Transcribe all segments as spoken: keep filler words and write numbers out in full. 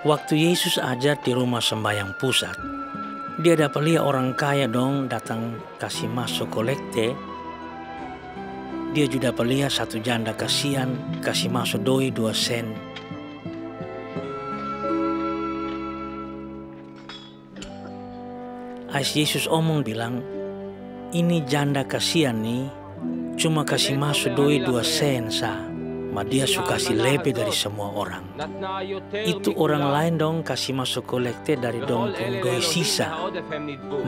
Waktu Yesus ajar di Rumah Sembahyang Pusat, Dia dapa lia orang kaya dong datang kasi maso kolekte. Dia ju dapa lia satu janda kasian kasi maso doi dua sen. Ais Yesus omong bilang, "Ini janda kasian ni cuma kasi maso doi dua sen sa, ma dia su kasi lebe dari samua orang. Itu orang laen dong kasi maso kolekte dari dong pung doi sisa,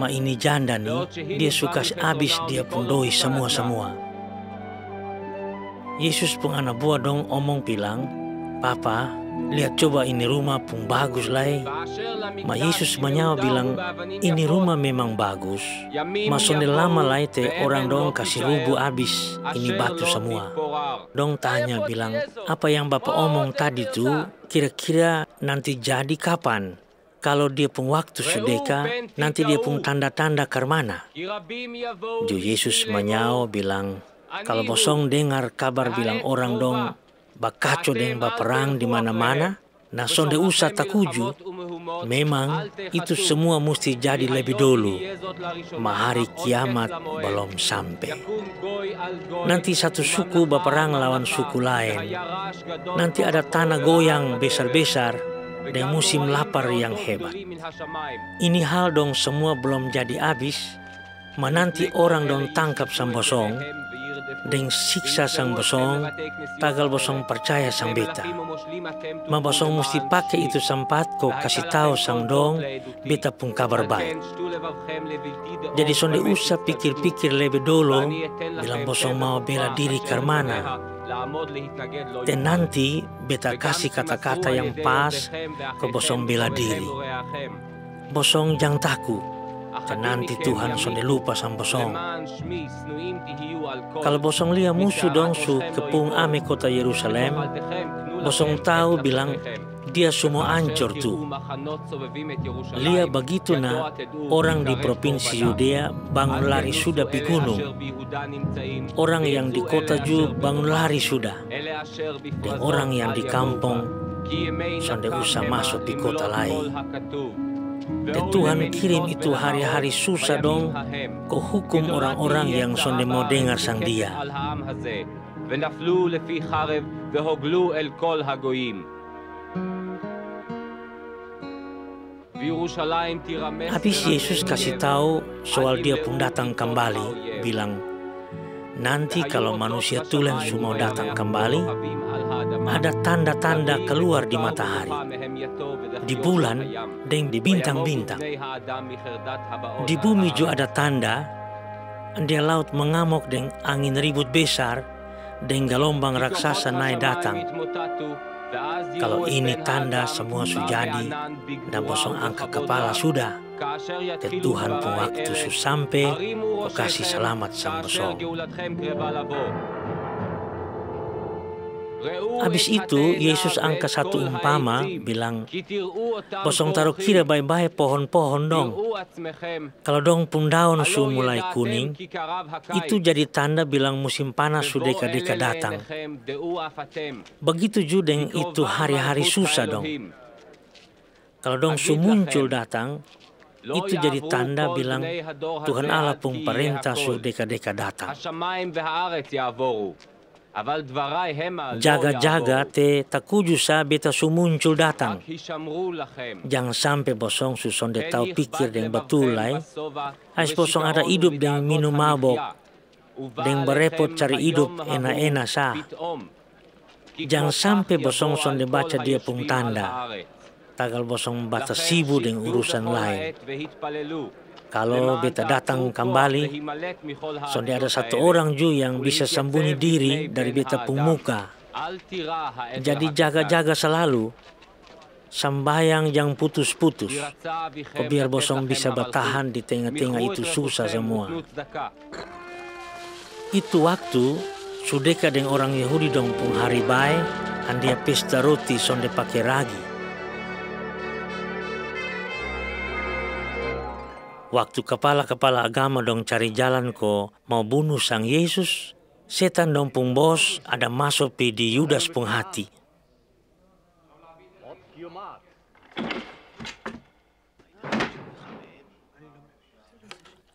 ma ini janda ni, dia su kasi abis dia pung doi samua-samua." Yesus pung ana bua dong omong bilang, "Papa, lia coba ini ruma pung bagus lai." Ma Yesus manyao bilang, "Ini ruma memang bagus, ma sonde lama lai te orang dong kasi rubu abis ini batu samua." Dong tanya bilang, "Apa yang Bapa omong tadi tu, kira-kira nanti jadi kapan? Kalo dia pung waktu su deka, nanti dia pung tanda-tanda karmana?" Ju Yesus manyao bilang, "Kalo bosong dengar kabar bilang orang dong bakaco deng baparang di mana-mana, na sonde usa takuju. Memang itu samua musti jadi lebe dolu, ma hari kiamat balom sampe. Nanti satu suku baparang lawan suku laen. Nanti ada tana goyang besar-besar deng musim lapar yang hebat. Ini hal dong samua balom jadi abis, ma nanti orang dong tangkap sang bosong, deng siksa sang bosong, tagal bosong parcaya sang Beta. Ma bosong musti pake itu sampat ko kasi tau sang dong Beta pung Kabar Bae. Jadi sonde usa pikir-pikir lebe dolo, bilang bosong mau bela diri karmana. Te nanti Beta kasi kata-kata yang pas, ko bosong bela diri. Bosong jang taku, te nanti Tuhan sonde lupa sang bosong. Kalo bosong lia musu dong su kepung ame kota Yerusalem, bosong tau bilang, dia su mo ancor tu. Lia bagitu na orang di propinsi Yudea bangun lari suda pi gunung. Orang yang di kota ju bangun lari suda. Deng orang yang di kampong sonde usa maso pi kota lai. Te Tuhan kirim itu hari-hari susa dong, ko hukum orang-orang yang sonde mau dengar sang Dia. Abis Yesus kasi tau soal Dia pung datang kambali, bilang, nanti kalo Manusia Tulen su mau datang kambali, ada tanda-tanda kaluar di matahari, di bulan, deng di bintang-bintang. Di bumi ju ada tanda, dia laut mangamok deng angin ribut besar, deng galombang raksasa nae datang. Kalo ini tanda samua su jadi, dan bosong angka kapala suda, te Tuhan pung waktu su sampe ko kasi salamat sang bosong. Abis itu, Yesus angka satu umpama, bilang, bosong taro kira bae-bae pohon-pohon dong. Kalo dong pung daon su mulai kuning, itu jadi tanda bilang musim panas su deka-deka datang. Bagitu ju deng itu hari-hari susa dong. Kalo dong su muncul datang, itu jadi tanda bilang Tuhan Allah pung parenta su deka-deka datang. Jaga-jaga te takuju sa Beta su muncul datang. Jang sampe bosong su sonde tau pikir deng batul lai, ais bosong ada idup deng minum mabok, deng barepot cari idup ena-ena sa. Jang sampe bosong sonde baca Dia pung tanda, tagal bosong batasibu deng urusan laen. Kalo Beta datang kambali, sonde ada satu orang ju yang bisa sambunyi diri dari Beta pung muka. Jadi jaga-jaga salalu, sambayang jang putus-putus, ko biar bosong bisa batahan di tenga-tenga itu susa samua. Itu waktu, su deka deng orang Yahudi dong pung hari bae, andia pesta roti sonde pake ragi. Waktu kapala-kapala agama dong cari jalan ko mau bunu sang Yesus, setan dong pung bos ada maso pi di Yudas pung hati.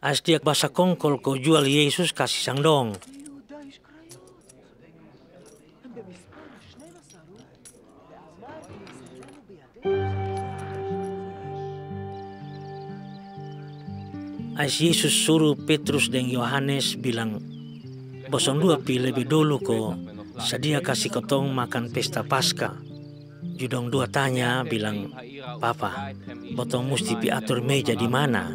Ais dia basakongkol ko jual Yesus kasi sang dong. Ais Yesus suru Petrus deng Yohanes bilang, "Bosong dua pi lebe dolu ko sadia kasi kotong makan pesta Paska." Ju dong dua tanya bilang, "Papa, botong musti pi ator meja di mana?"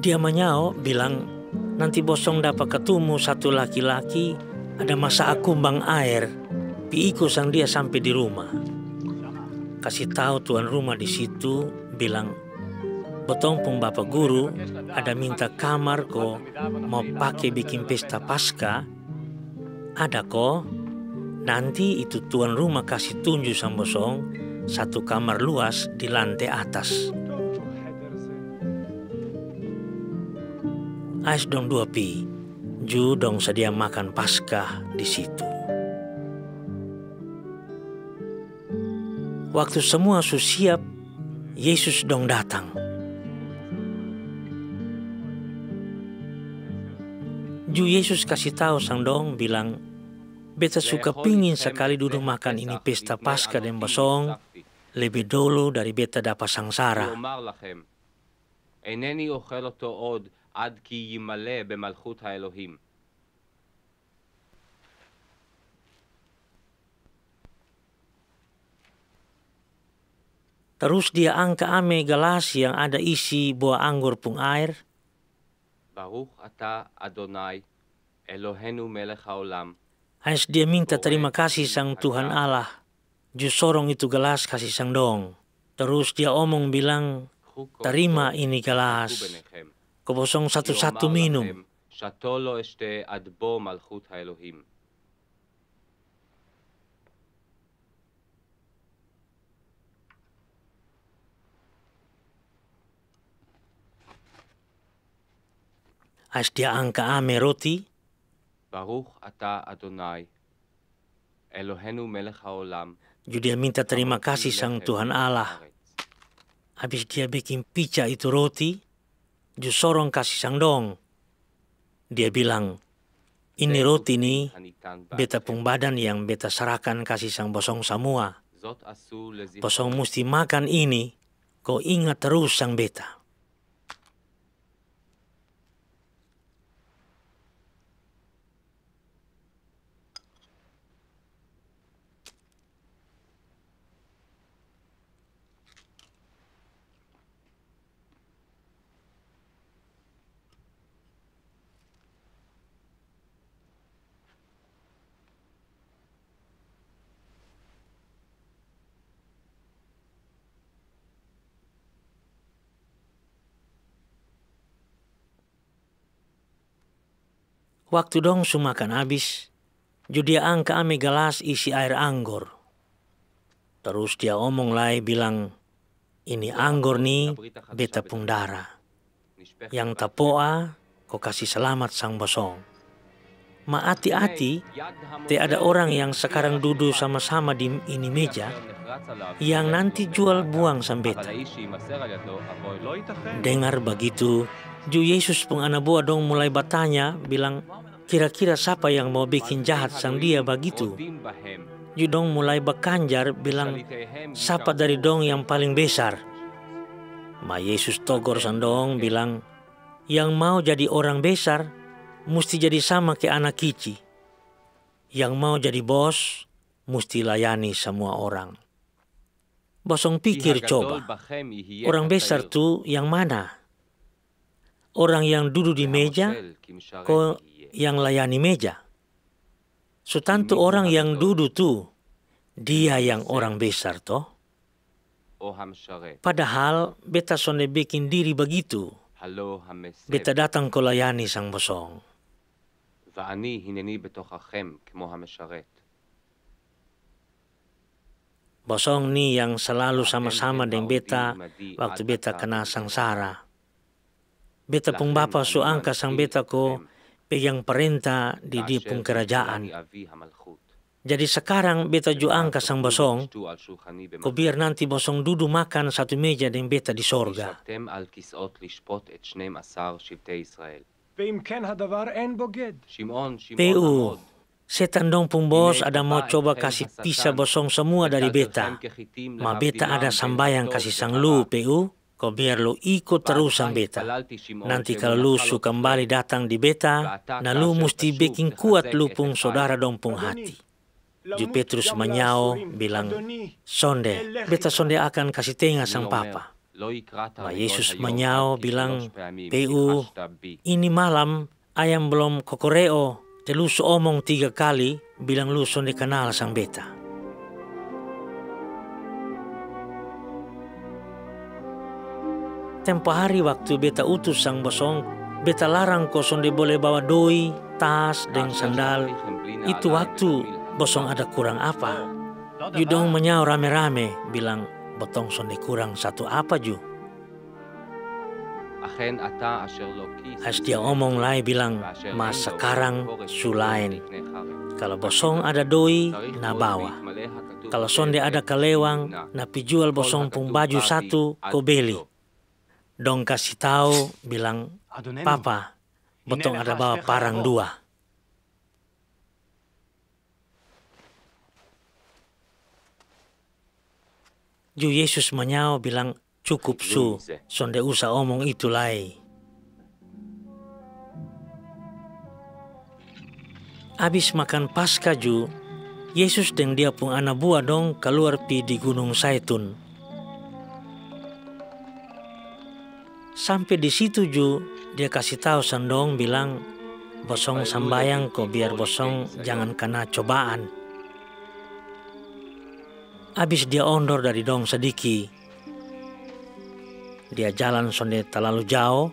Dia manyao bilang, "Nanti bosong dapa katumu satu laki-laki ada masaa kumbang aer, pi iko sang dia sampe di ruma. Kasi tau tuan ruma di situ bilang, 'Botong pung bapa guru ada minta kamar ko mau pake bikin pesta Paska, ada ko?' Nanti itu tuan ruma kasi tunju sang bosong satu kamar luas di lante atas." Ais dong dua pi, ju dong sadia makan Paska di situ. Waktu samua su siap, Yesus dong datang. Ju Yesus kasi tau sang dong bilang, "Beta su kapingin sakali dudu makan ini pesta Paska deng bosong lebe dolu dari beta dapa sangsara." אינני אוכל אותו עוד עד כי ימלא במלכות האלוהים. Tarus dia angka ame galas yang ada isi bua anggor pung aer. ברוך אתה, אדוני, אלוהינו מלך העולם. Ais dia minta tarima kasi sang Tuhan Allah, ju sorong itu galas kasi sang dong. Tarus dia omong bilang, "Tarima ini galas, ko bosong satu-satu minum." שתו לא אשתה עד בוא מלכות האלוהים. Ais dia angka ame roti. ברוך אתה, אדוני, אלוהינו מלך העולם. Ju dia minta tarima kasi sang Tuhan Allah. Abis dia bikin pica itu roti, ju sorong kasi sang dong. Dia bilang, "Ini roti ni beta pung badan yang beta sarakan kasi sang bosong samua. Bosong musti makan ini ko ingat tarus sang beta." Waktu dong su makan abis, ju dia angka ame galas isi aer anggor. Tarus dia omong lai bilang, "Ini anggor ni beta pung dara, yang tapoa ko kasi salamat sang bosong. Ma ati-ati, te ada orang yang sakarang dudu sama-sama di ini meja, yang nanti jual buang sang beta." Dengar bagitu, ju Yesus pung ana bua dong mulai batanya bilang, "Kira-kira sapa yang mau bikin jahat sang dia bagitu?" Ju dong mulai bakanjar bilang, "Sapa dari dong yang paling besar?" Ma Yesus togor sang dong bilang, "Yang mau jadi orang besar, musti jadi sama ke ana kici. Yang mau jadi bos, musti layani samua orang." Bosong pikir coba, orang besar tu yang mana? Orang yang dudu di meja ko yang layani meja? Su tantu orang yang dudu tu, dia yang orang besar to. Padahal beta sonde bikin diri bagitu. Beta datang ko layani sang bosong. ואני הנני בתוככם כמו המשרת. Bosong ni yang salalu sama-sama deng beta waktu beta kana sangsara. Beta pung Bapa su angka sang beta ko pegang parenta di Dia pung karajaan. Jadi sakarang beta ju angka sang bosong, ko biar nanti bosong dudu makan satu meja deng beta di sorga. Pe'u, setan dong pung bos ada mau coba kasi pisa bosong samua dari beta. Ma beta ada sambayang kasi sang lu, Pe'u, ko biar lu iko tarus sang beta. Nanti kalo lu su kambali datang di beta, na lu musti bekin kuat lu pung sodara dong pung hati. Ju Petrus manyao bilang, "Sonde, beta sonde akan kasi tenga sang Papa." Ma Yesus manyao bilang, "Pe'u, ini malam ayam blom kokore'o, te lu su omong tiga kali bilang lu sonde kanal sang beta." Tempo hari waktu beta utus sang bosong, beta larang ko sonde bole bawa doi, tas deng sandal. Itu waktu bosong ada kurang apa? Ju dong manyao rame-rame bilang, "Botong sonde kurang satu apa ju." Ais dia omong lai bilang, "Ma sakarang su laen. Kalo bosong ada doi, na bawa. Kalo sonde ada kalewang, na pi jual bosong pung baju satu ko beli." Dong kasi tau bilang, "Papa, botong ada bawa parang dua." Ju Yesus manyao bilang, "Cukup su, sonde usa omong itu lai." Abis makan Paska ju, Yesus deng dia pung ana bua dong kaluar pi di Gunung Saitun. Sampe di situ ju, dia kasi tau sang dong bilang, "Bosong sambayang ko biar bosong jangan kana cobaan." Abis dia ondor dari dong sadiki, dia jalan sonde talalu jao,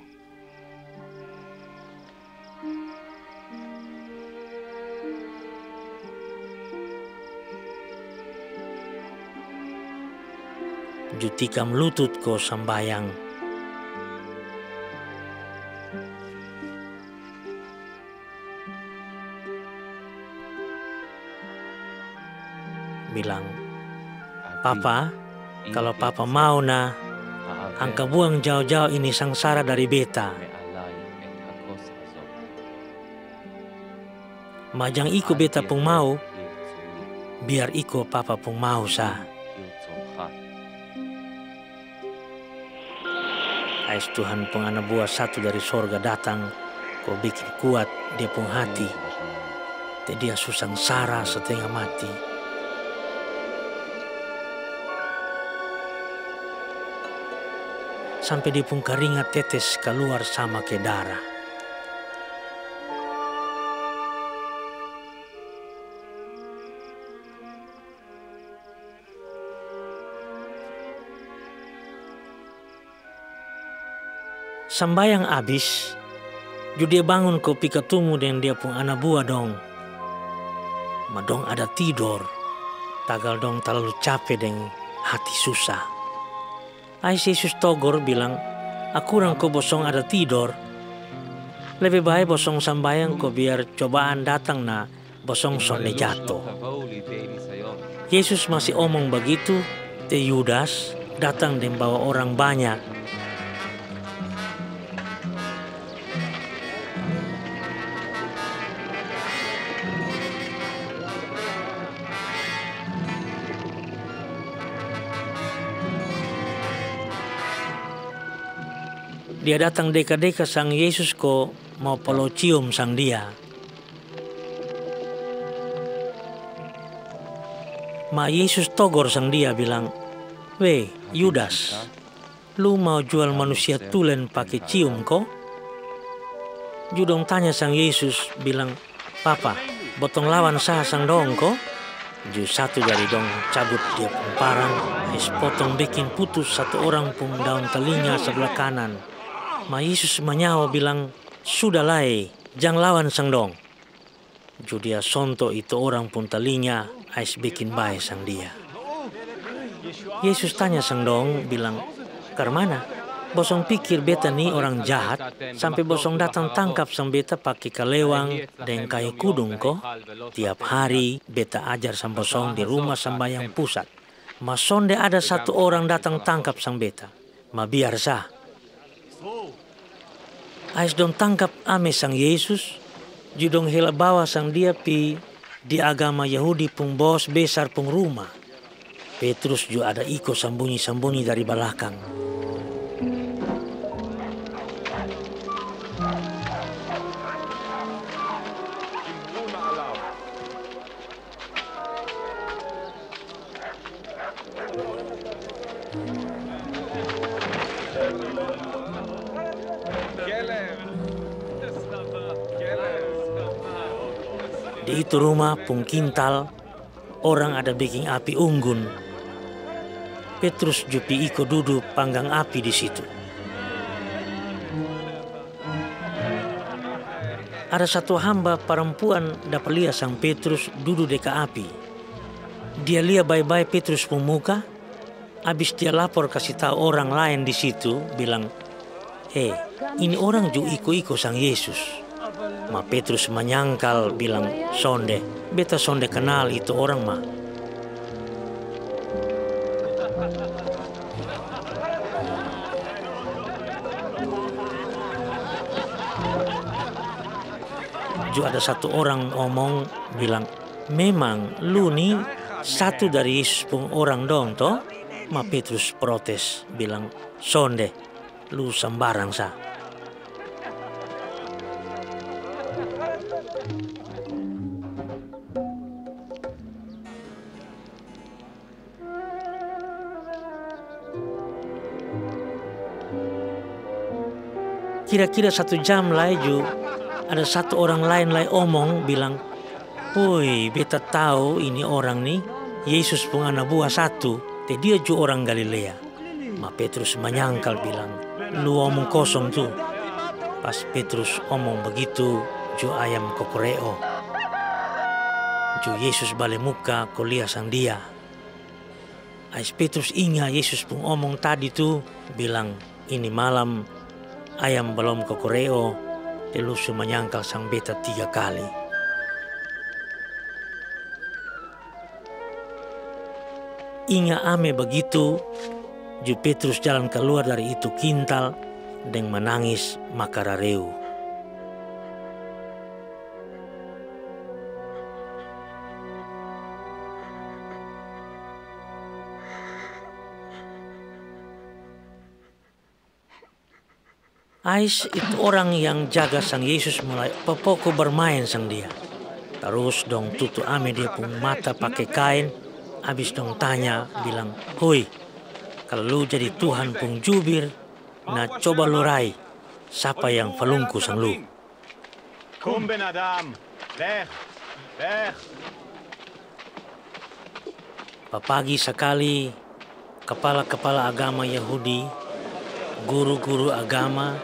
ju tikam lutut ko sambayang. Bilang, "Papa, kalo Papa mau na, angka buang jao-jao ini sangsara dari beta. Ma jang iko beta pung mau, biar iko Papa pung mau sa." Ais Tuhan pung ana bua satu dari sorga datang ko bekin kuat dia pung hati, te dia su sangsara satenga mati, sampe dia pung karingat tetes kaluar sama ke dara. Sambayang abis, ju dia bangun ko pi katumu deng dia pung ana bua dong. Ma dong ada tidor, tagal dong talalu cape deng hati susa. Ais Yesus togor bilang, "Akurang ko bosong ada tidor? Lebe bae bosong sambayang ko biar cobaan datang na bosong sonde jato." Yesus masi omong bagitu, te Yudas datang deng bawa orang banya. Dia datang deka-deka sang Yesus ko mau palo cium sang Dia. Ma Yesus togor sang dia bilang, "We, Yudas, lu mau jual Manusia Tulen pake cium ko?" Ju dong tanya sang Yesus bilang, "Papa, botong lawan sa sang dong ko?" Ju satu dari dong cabut dia pung parang, ais potong bekin putus satu orang pung daun talinga sabla kanan. Ma Yesus manyao bilang, "Suda lai, jang lawan sang dong." Ju dia sonto itu orang pung talinga, ais bekin bae sang dia. Yesus tanya sang dong bilang, "Karmana?" Bosong pikir beta ni orang jahat, sampe bosong datang tangkap sang beta pake kalewang deng kayu kudung ko? Tiap hari beta ajar sang bosong di Ruma Sambayang Pusat. Ma sonde ada satu orang datang tangkap sang beta. Ma biar sa. Ais dong tangkap ame sang Yesus, ju dong hela bawa sang dia pi di agama Yahudi pung bos besar pung ruma. Petrus ju ada iko sambunyi-sambunyi dari balakang. Di itu ruma pung kintal, orang ada beking api unggun. Petrus ju pi iko dudu panggang api di situ. Ada satu hamba parampuan dapa lia sang Petrus dudu deka api. Dia lia bae-bae Petrus pung muka, abis dia lapor kasi tau orang laen di situ, bilang, "E, ini orang ju iko-iko sang Yesus." Ma Petrus manyangkal bilang, "Sonde, beta sonde kanal itu orang ma." Ju ada satu orang omong bilang, "Memang lu ni satu dari Yesus pung orang dong to?" Ma Petrus protes bilang, "Sonde, lu sambarang sa." Kira-kira satu jam lai ju, ada satu orang laen lai omong bilang, "Woi, beta tau ini orang ni, Yesus pung ana bua satu, te dia ju orang Galilea." Ma Petrus manyangkal bilang, "Lu omong kosong tu." Pas Petrus omong bagitu, ju ayam kokoreo. Ju Yesus bale muka ko lia sang dia. Ais Petrus inga Yesus pung omong tadi tu bilang, "Ini malam ayam balom kokoreo, te lu su manyangkal sang beta tiga kali." Inga ame bagitu, ju Petrus jalan kaluar dari itu kintal deng manangis makarareu. Ais itu orang yang jaga sang Yesus mulai papoko barmaen sang dia. Tarus dong tutu ame dia pung mata pake kaen, abis dong tanya bilang, "Hoi, kalo lu jadi Tuhan pung jubir, na coba lu rai, sapa yang falungku sang lu?" קום בן אדם, לך, לך. Papagi sakali, kapala-kapala agama Yahudi, guru-guru agama,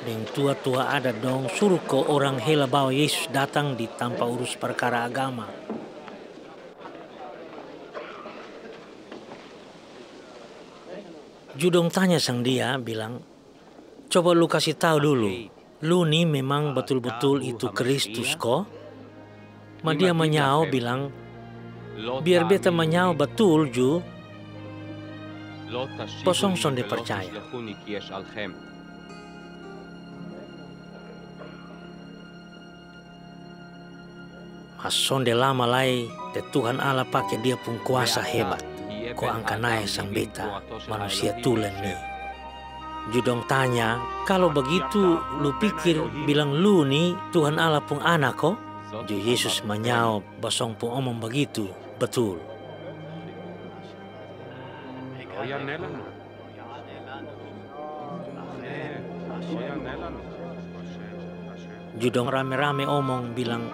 deng tua-tua adat dong suru ko orang hela bawa Yesus datang di tampa urus parkara agama. Ju dong tanya sang dia bilang, "Coba lu kasi tau dulu, lu ni memang batul-batul itu Kristus ko?" Ma dia manyao bilang, "Biar beta manyao batul ju, bosong sonde parcaya." Ma sonde lama lai, te Tuhan Allah pake Dia pung kuasa hebat ko angka nae sang beta, manusia tulen ni. Ju dong tanya, "Kalo bagitu, lu pikir bilang lu ni Tuhan Allah pung Anak ko?" Ju Yesus manyao, "Bosong pung omong bagitu batul." Ju dong rame-rame omong bilang,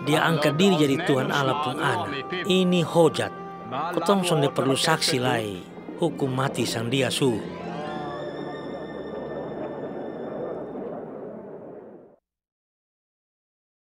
"Dia angka diri jadi Tuhan Allah pung Anak. Ini hojat. Kotong sonde parlu saksi lai. Hukum mati sang dia su."